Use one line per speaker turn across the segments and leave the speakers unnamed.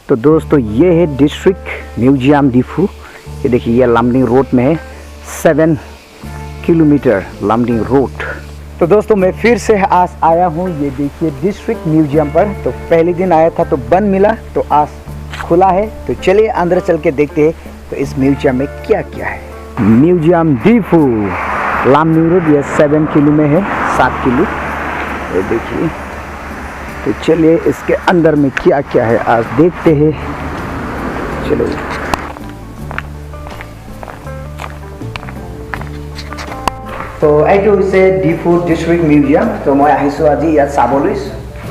तो दोस्तों, ये है डिस्ट्रिक्ट म्यूजियम डिफू। ये देखिए, ये लामडिंग रोड में है, 7 किलोमीटर लामडिंग रोड। तो दोस्तों, मैं फिर से आज आया हूँ, ये देखिए, डिस्ट्रिक्ट म्यूजियम पर। तो पहले दिन आया था तो बंद मिला, तो आज खुला है। तो चलिए, अंदर चल के देखते हैं तो इस म्यूजियम में क्या क्या है। म्यूजियम डिफू, लामडिंग रोड, ये 7 किलो में है, 7 किलो। ये देखिए। तो चलिए, इसके अंदर में क्या क्या है, आज देखते हैं। चलो। তো এইটো হৈছে ডিফু ডিষ্ট্ৰিক্ট মিউজিয়াম। তো মই আহিছোঁ আজি ইয়াত চাবলৈ।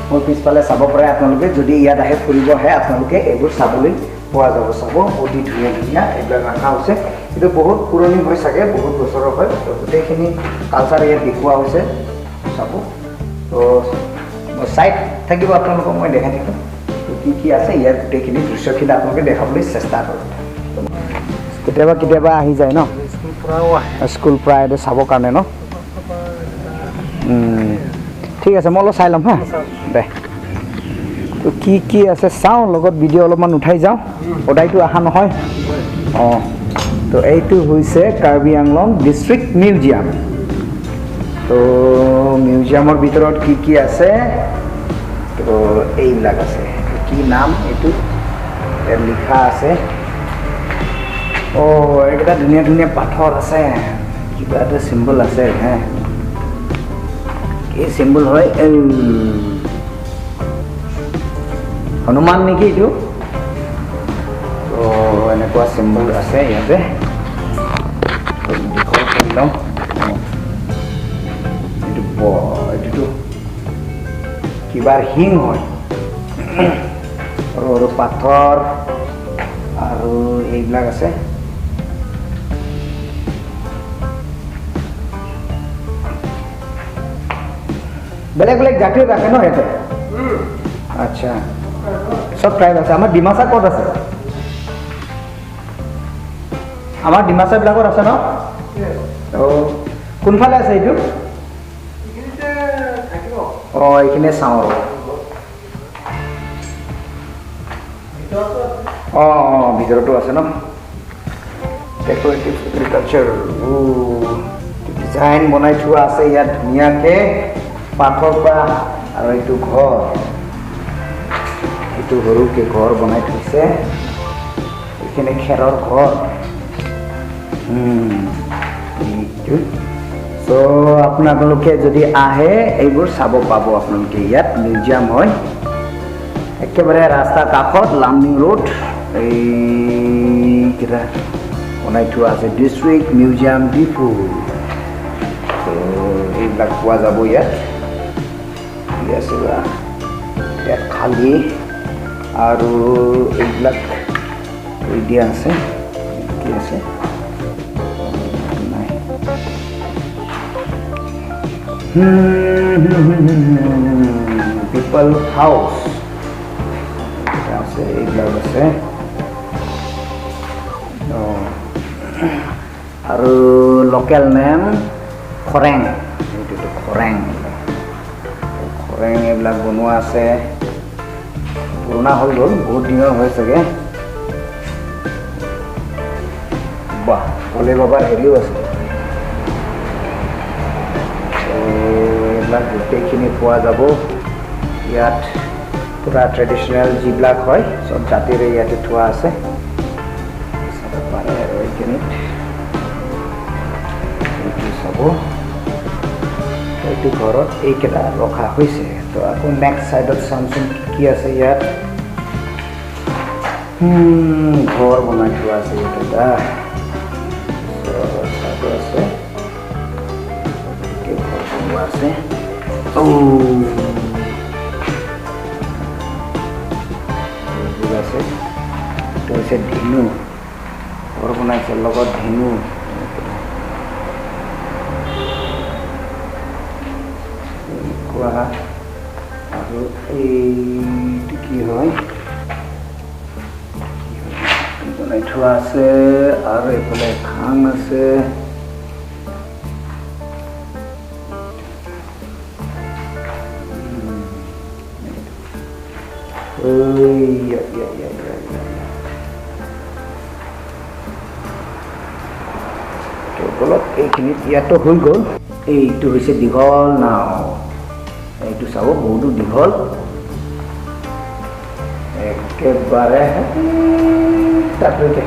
মোৰ পিছফালে চাব পাৰে আপোনালোকে। যদি ইয়াত আহে, ফুৰিব আহে আপোনালোকে, এইবোৰ চাবলৈ পোৱা যাব। চাব, অতি ধুনীয়া ধুনীয়া এইবিলাক ৰখা হৈছে। এইটো বহুত পুৰণি হয় চাগে, বহুত বছৰৰ হয়। তো গোটেইখিনি কালচাৰ ইয়াত দেখুওৱা হৈছে, চাব। তো মই চাই থাকিব, আপোনালোকক মই দেখাই থাকিম। তো কি কি আছে ইয়াত, গোটেইখিনি দৃশ্যখিনি আপোনালোকে দেখাবলৈ চেষ্টা কৰিম। কেতিয়াবা কেতিয়াবা আহি যায় ন?
স্কুল পৰাও আহে।
স্কুল পৰা এইটো চাবৰ কাৰণে ন? ঠিক আছে, মই অলপ চাই ল'ম। হা দে। তো কি কি আছে চাওঁ, লগত ভিডিঅ' অলপমান উঠাই যাওঁ। সদায়তো অহা নহয়। অঁ, তো এইটো হৈছে কাৰ্বি আংলং ডিষ্ট্ৰিক্ট মিউজিয়াম। তো মিউজিয়ামৰ ভিতৰত কি কি আছে? তো এইবিলাক আছে। কি নাম এইটো ইয়াত লিখা আছে। অ', এইকেইটা ধুনীয়া ধুনীয়া পাথৰ আছে। কিবা এটা চিম্বল আছে। হে, কি চিম্বল হয়? এই হনুমান নেকি এইটো? তো এনেকুৱা চিম্বল আছে ইয়াতে। দীঘল কৰি লওঁ। অঁ, এইটো এইটোতো কিবাৰ শিং হয়। সৰু সৰু পাথৰ আৰু এইবিলাক আছে। বেলেগ বেলেগ জাতিৰ ৰাখে ন ইয়াতে? আচ্ছা, চব ট্ৰাইব আছে। আমাৰ ডিমাচা ক'ত আছে? আমাৰ ডিমাচাবিলাকত আছে ন? অঁ, কোনফালে আছে এইটো?
এইখিনিতে থাকিব।
অঁ, এইখিনিয়ে চাওঁ আৰু।
ভিতৰতো আছে।
অঁ, ভিতৰতো আছে ন? ডেক'ৰেটিভ এগ্ৰিকালচাৰ ডিজাইন বনাই থোৱা আছে ইয়াত ধুনীয়াকৈ পাথৰ পৰা। আৰু এইটো ঘৰ, এইটো সৰুকৈ ঘৰ বনাই থৈছে। এইখিনি খেৰৰ ঘৰ। এইটো। চ' আপোনালোকে যদি আহে, এইবোৰ চাব পাব আপোনালোকে ইয়াত। মিউজিয়াম হয়, একেবাৰে ৰাস্তাৰ কাষত, লামডিং ৰোড। এইকেইটা বনাই থোৱা আছে, ডিষ্ট্ৰিক্ট মিউজিয়াম ডিফু। তো এইবিলাক পোৱা যাব ইয়াত। কি আছে বা ইয়াত? খালী আৰু এইবিলাক থৈ দিয়া আছে। কি আছে? নাই। পিপল হাউচ আছে, এইবিলাক আছে। অঁ, আৰু লোকেল নেম খৰেং। এইটোতো খৰেং, খৰেং এইবিলাক বনোৱা আছে। পুৰণা হৈ গ'ল, বহুত দিনৰ হয় চাগে। বাহ, ভোলে বাবাৰ হেৰিও আছে। তো এইবিলাক গোটেইখিনি পোৱা যাব ইয়াত। পূৰা ট্ৰেডিশ্যনেল যিবিলাক হয়, চব জাতিৰে ইয়াতে থোৱা আছে, চাব পাৰে। আৰু এইখিনিত এইটো চাব, এইটো ঘৰত এইকেইটা ৰখা হৈছে। তো আকৌ নেক্সট ছাইডত চামচোন কি কি আছে ইয়াত। ঘৰ বনাই থোৱা আছে ইয়াত এটা। তাৰপিছত আছে, ঘৰ বনোৱা আছে। অ', এইবোৰ আছে। এইটো হৈছে ধেনু, ঘৰ বনাইছে লগত ধেনু। এনেকুৱা। আৰু এইটো কি হয়? বনাই থোৱা আছে। আৰু এইফালে খাং আছে। ইয়া, ইয়া, ইয়া, ইয়া। তো বলক, এইখিনিত ইয়াতো হৈ গ'ল। এইটো হৈছে দীঘল নাও, এইটো চাব বহুতো দীঘল, একেবাৰে তালৈকে।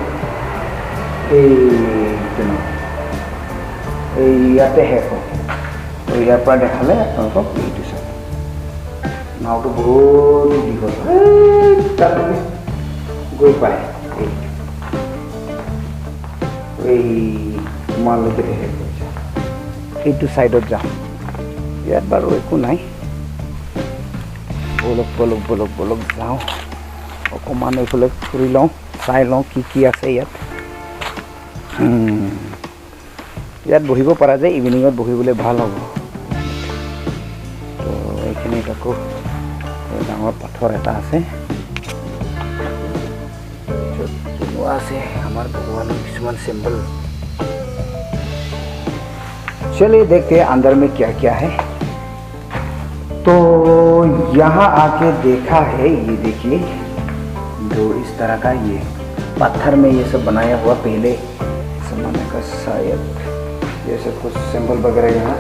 এইটো নাও এই ইয়াতে শেষ হয়। তো ইয়াৰ পৰা দেখালে আপোনালোকক, এইটো চাব, নাওটো বহুত দীঘল, এই তালৈকে গৈ পায়। এই তোমালোকে শেষ হৈছে। এইটো ছাইডত যাওঁ, ইয়াত বাৰু একো নাই। ব'লক ব'লক ব'লক ব'লক, যাওঁ অকণমান এইফালে ফুৰি লওঁ, চাই লওঁ কি কি আছে ইয়াত। ইয়াত বহিব পৰা যায়, ইভিনিঙত বহিবলৈ ভাল হ'ব। তো এইখিনিত আকৌ এই ডাঙৰ পাথৰ এটা আছে, য'ত বনোৱা আছে আমাৰ ভগৱানৰ কিছুমান চিম্বল। चलिए देखते हैं अंदर में क्या क्या है। तो यहाँ आके देखा है, ये देखिए जो इस तरह का ये पत्थर में ये सब बनाया हुआ, पहले ज़माने का शायद। ये सब कुछ सिंबल वगैरह यहाँ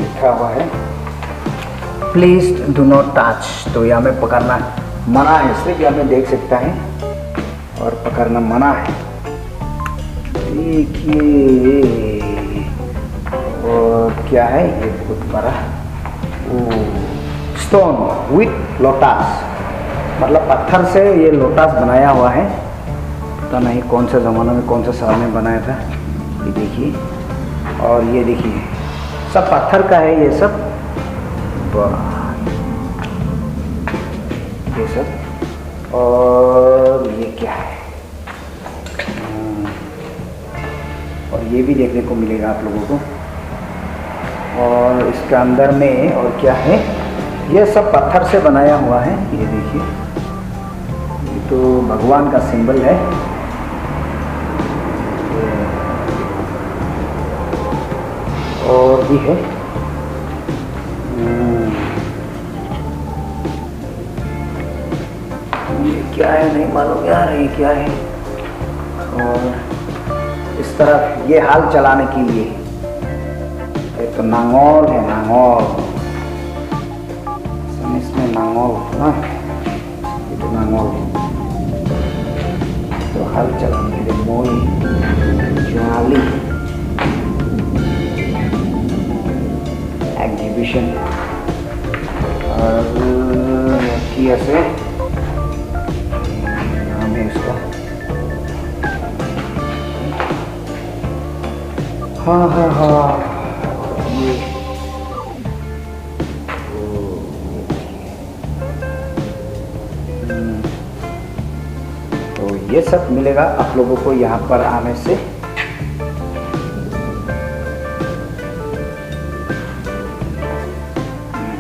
लिखा हुआ है। Please do not touch, तो यहाँ में पकड़ना मना है, सिर्फ यहाँ में देख सकता है और पकड़ना मना है। देखिए और क्या है, ये बहुत बड़ा स्टोन विथ लोटस, मतलब पत्थर से ये लोटस बनाया हुआ है। पता नहीं कौन सा ज़माना में, कौन सा साल में बनाया था। ये देखिए, और ये देखिए सब पत्थर का है ये सब। वाह, ये सब। और ये क्या है, और ये भी देखने को मिलेगा आप लोगों को। और इसके अंदर में और क्या है, ये सब पत्थर से बनाया हुआ है। ये देखिए, ये तो भगवान का सिंबल है। ये और भी है। ये क्या है नहीं मालूम यार, ये क्या है। और इस तरफ ये हाल चलाने के लिए, ये तो नांगोल है, नांगोल इसमें नांगोल, हाँ ये तो नांगोल, तो हाल चलाने के लिए मोई जाली एग्जीबिशन। और की ऐसे नाम है इसका, हाँ हाँ हाँ, ये ओ, तो ये सब मिलेगा आप लोगों को यहाँ पर आने से। ये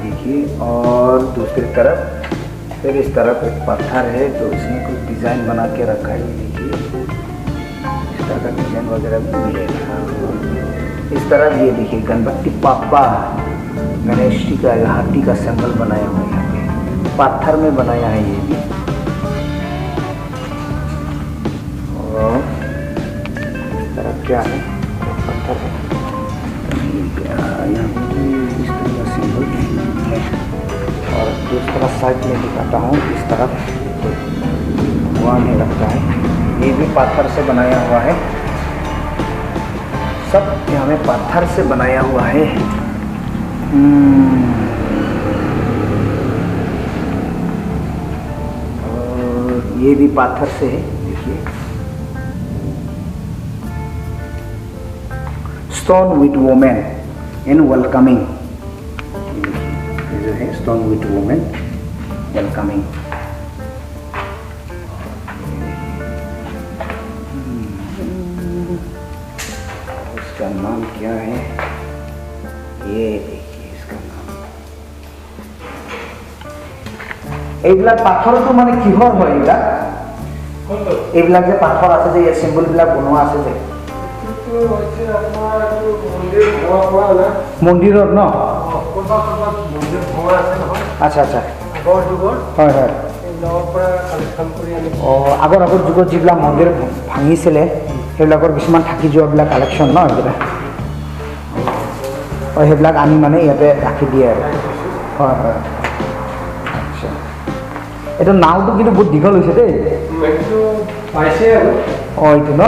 देखिए, और दूसरी तरफ फिर इस तरफ एक पत्थर है, तो इसमें कुछ डिज़ाइन बना के रखा है। ये देखिए, इस तरह का डिज़ाइन वगैरह भी मिलेगा। इस तरफ ये देखिए गणपति बाप्पा गणेश जी का हाथी का सिंबल बनाया हुआ है, यहाँ पे पत्थर में बनाया है ये भी। और इस तरफ क्या है, पत्थर है यहाँ पे भी इस तरह का सिंबल है। और दूसरा साइड में दिखाता हूँ, इस तरफ भगवान है लगता है, ये भी पत्थर से बनाया हुआ है। सब यहाँ में पत्थर से बनाया हुआ है। और ये भी पत्थर से है, देखिए stone with women in welcoming, ये जो है स्टोन विथ वुमेन वेलकमिंग। इसका नाम क्या है, ये देखिए इसका नाम। এইবিলাক পাথৰটো মানে কিহৰ হয় এইবিলাক?
কোনটো?
এইবিলাক যে পাথৰ আছে যে, এই চিম্বলবিলাক বনোৱা আছে যে,
এইটো হৈছে আপোনাৰ এইটো মন্দিৰ ভঙা পৰা না।
মন্দিৰত ন?
অ, ক'ৰবাত ক'ৰবাত মন্দিৰ ভঙা আছে নহয়।
আচ্ছা আচ্ছা।
আগৰ যুগৰ।
হয় হয়।
নাৱৰ পৰা কালেকশ্যন কৰি আনি।
অঁ, আগৰ আগৰ যুগত যিবিলাক মন্দিৰ ভাঙিছিলে, সেইবিলাকৰ কিছুমান থাকি যোৱাবিলাক কালেকশ্যন ন এইকেইটা। অঁ, সেইবিলাক আনি মানে ইয়াতে ৰাখি দিয়ে আৰু। হয় হয়, আচ্ছা। এইটো নাওটো কিন্তু বহুত দীঘল হৈছে দেই।
এইটো পাইছে আৰু।
অঁ, এইটো ন?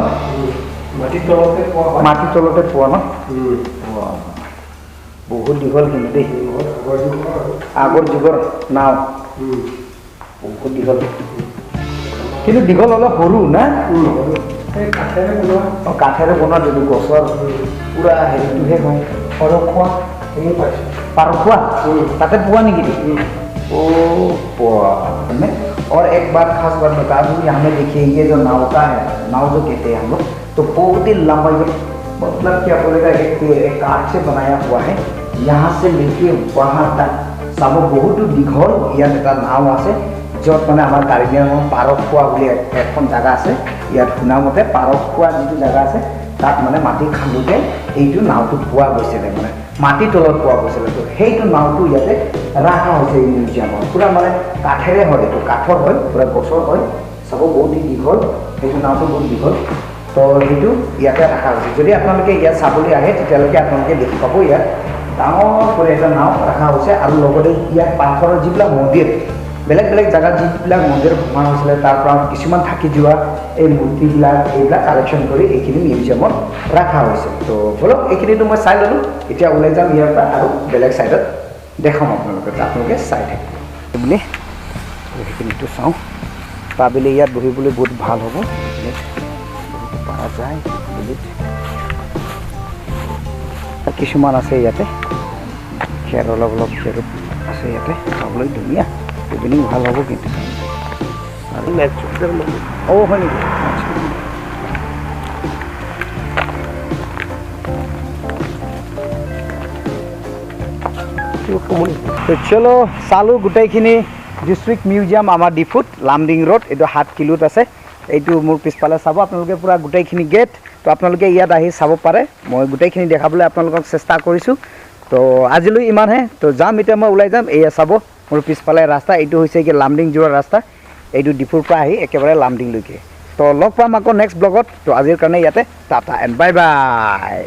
মাটিৰ তলতে পোৱা হয়।
মাটিৰ তলতে পোৱা ন? বহুত দীঘল কিন্তু দেই।
বহুত আগৰ যুগৰ আৰু।
আগৰ যুগৰ নাও। বহুত দীঘল কিন্তু, দীঘল হ'লে সৰু না।
এই কাঠেৰে বনোৱা।
অঁ, কাঠেৰে বনোৱা যিটো গছৰ পূৰা হেৰিটোহে হয়।
সৰখোৱা সেইও পাইছোঁ।
পাৰখোৱা তাতে পোৱা নেকি? ओ में और एक बात, खास बात बता दूँ, यहाँ में देखिए, ये जो नाव का है, नाव जो कहते हैं हम लोग, तो बहुत ही लंबा, ये मतलब क्या बोलेगा, एक पेड़, एक काठ से बनाया हुआ है, यहाँ से लेके वहाँ तक। চাব, বহুতো দীঘল ইয়াত এটা নাও আছে, য'ত মানে আমাৰ কাৰ্বি আংলং পাৰখোৱা বুলি এখন জেগা আছে। ইয়াত শুনামতে পাৰখোৱা যিটো জেগা আছে, তাত মানে মাটি খান্দোতে এইটো নাওটো পোৱা গৈছিলে, মানে মাটিৰ তলত পোৱা গৈছিলে। তো সেইটো নাওটো ইয়াতে ৰখা হৈছে এই মিউজিয়ামত। পূৰা মানে কাঠেৰে হয়, এইটো কাঠৰ হয়, পূৰা গছৰ হয়। চাব, বহুত দীঘল সেইটো নাওটো, বহুত দীঘল। তো সেইটো ইয়াতে ৰখা হৈছে। যদি আপোনালোকে ইয়াত চাবলৈ আহে, তেতিয়ালৈকে আপোনালোকে দেখি পাব ইয়াত ডাঙৰ কৰি এটা নাও ৰখা হৈছে। আৰু লগতে ইয়াত পাথৰৰ যিবিলাক মন্দিৰ, বেলেগ বেলেগ জেগাত যিবিলাক মন্দিৰ ভঙা হৈছিলে, তাৰ পৰা কিছুমান থাকি যোৱা এই মূৰ্তিবিলাক, এইবিলাক কালেকশ্যন কৰি এইখিনি মিউজিয়ামত ৰখা হৈছে। তো ব'লক, এইখিনিতো মই চাই ল'লোঁ, এতিয়া ওলাই যাম ইয়াৰ পৰা আৰু বেলেগ ছাইডত দেখাম আপোনালোকে, আপোনালোকে চাই থাকিব বুলি। সেইখিনিতো চাওঁ, পাবিলে ইয়াত বহিবলৈ বহুত ভাল হ'ব। এইখিনিত বহিব পৰা যায় আবেলিত। কিছুমান আছে ইয়াতে খেৰ, অলপ অলপ খেৰ আছে ইয়াতে, চাবলৈ ধুনীয়া। ইভিনিং ভাল হ'ব কিন্তু।
নেচাৰেল মন্দিৰ।
অঁ, হয় নেকি? আচ্ছা। তো চলো, চালোঁ গোটেইখিনি ডিষ্ট্ৰিক্ট মিউজিয়াম আমাৰ ডিফুত লামডিং ৰোড, এইটো 7 কিলোত আছে। এইটো মোৰ পিছফালে চাব আপোনালোকে পূৰা গোটেইখিনি গেট। তো আপোনালোকে ইয়াত আহি চাব পাৰে। মই গোটেইখিনি দেখাবলৈ আপোনালোকক চেষ্টা কৰিছোঁ। তো আজিলৈ ইমানহে। তো যাম এতিয়া, মই ওলাই যাম। এয়া চাব, মোৰ পিছফালে ৰাস্তা, এইটো হৈছে কি লামডিং যোৱাৰ ৰাস্তা, এইটো ডিফুৰ পৰা আহি একেবাৰে লামডিংলৈকে। তো লগ পাম আকৌ নেক্সট ব্লগত। তো আজিৰ কাৰণে ইয়াতে, টাটা এণ্ড বাই বাই।